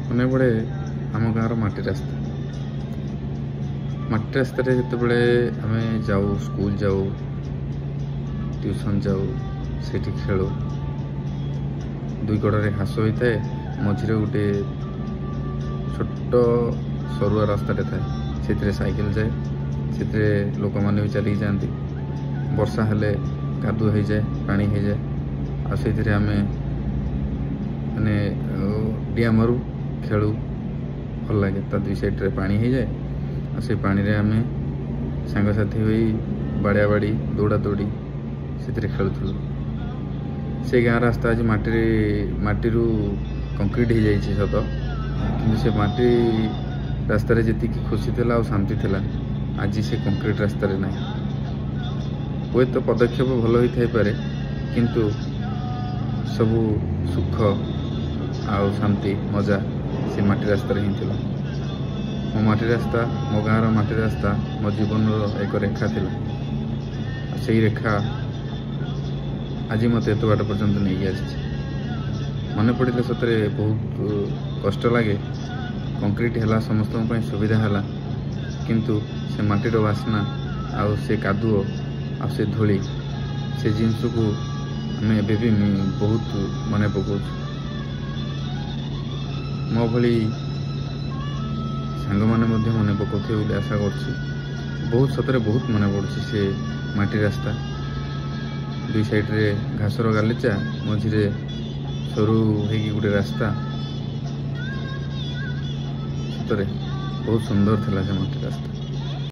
ମନେ ପଡ଼େ ଆମ ଗାଁର ମାଟି ରାସ୍ତା। ମାଟି ରାସ୍ତାରେ ଯେତେବେଳେ ଆମେ ଯାଉ, ସ୍କୁଲ ଯାଉ, ଟ୍ୟୁସନ୍ ଯାଉ, ସେଇଠି ଖେଳୁ। ଦୁଇ କଡ଼ରେ ଘାସ ହୋଇଥାଏ, ମଝିରେ ଗୋଟେ ଛୋଟ ସରୁଆ ରାସ୍ତାଟେ ଥାଏ। ସେଥିରେ ସାଇକେଲ ଯାଏ, ସେଥିରେ ଲୋକମାନେ ବି ଚାଲିକି ଯାଆନ୍ତି। ବର୍ଷା ହେଲେ କାଦୁଅ ହେଇଯାଏ, ପାଣି ହେଇଯାଏ, ଆଉ ସେଇଥିରେ ଆମେ ମାନେ ଡିଆଁ ମାରୁ, ଖେଳୁ, ଭଲ ଲାଗେ। ତା ଦୁଇ ସାଇଡ଼ରେ ପାଣି ହେଇଯାଏ, ଆଉ ସେଇ ପାଣିରେ ଆମେ ସାଙ୍ଗସାଥି ହୋଇ ବାଡ଼ିଆ ବାଡ଼ି, ଦୌଡ଼ା ଦୌଡ଼ି ସେଥିରେ ଖେଳୁଥିଲୁ। ସେ ଗାଁ ରାସ୍ତା ଆଜି ମାଟିରେ, ମାଟିରୁ କଂକ୍ରିଟ୍ ହେଇଯାଇଛି ସତ, କିନ୍ତୁ ସେ ମାଟି ରାସ୍ତାରେ ଯେତିକି ଖୁସି ଥିଲା ଆଉ ଶାନ୍ତି ଥିଲା, ଆଜି ସେ କଂକ୍ରିଟ୍ ରାସ୍ତାରେ ନାହିଁ। ହୁଏତ ପଦକ୍ଷେପ ଭଲ ହୋଇଥାଇପାରେ, କିନ୍ତୁ ସବୁ ସୁଖ ଆଉ ଶାନ୍ତି, ମଜା ସେ ମାଟି ରାସ୍ତାରେ ହିଁ ଥିଲା। ମୋ ମାଟି ରାସ୍ତା, ମୋ ଗାଁର ମାଟି ରାସ୍ତା ମୋ ଜୀବନର ଏକ ରେଖା ଥିଲା, ଆଉ ସେଇ ରେଖା ଆଜି ମୋତେ ଏତେ ବାଟ ପର୍ଯ୍ୟନ୍ତ ନେଇକି ଆସିଛି। ମନେ ପଡ଼ିଲେ ସତରେ ବହୁତ କଷ୍ଟ ଲାଗେ। କଂକ୍ରିଟ୍ ହେଲା, ସମସ୍ତଙ୍କ ପାଇଁ ସୁବିଧା ହେଲା, କିନ୍ତୁ ସେ ମାଟିର ବାସ୍ନା ଆଉ ସେ କାଦୁଅ ଆଉ ସେ ଧୂଳି, ସେ ଜିନିଷକୁ ଆମେ ଏବେ ବି ବହୁତ ମନେ ପକାଉଛୁ। ମୋ ଭଳି ସାଙ୍ଗମାନେ ମଧ୍ୟ ମନେ ପକାଉଥିବେ ବୋଲି ଆଶା କରୁଛି। ବହୁତ, ସତରେ ବହୁତ ମନେ ପଡ଼ୁଛି ସେ ମାଟି ରାସ୍ତା। ଦୁଇ ସାଇଡ଼ରେ ଘାସର ଗାଲିଚା, ମଝିରେ ସରୁ ହେଇକି ଗୋଟେ ରାସ୍ତା। ସତରେ ବହୁତ ସୁନ୍ଦର ଥିଲା ସେ ମାଟି ରାସ୍ତା।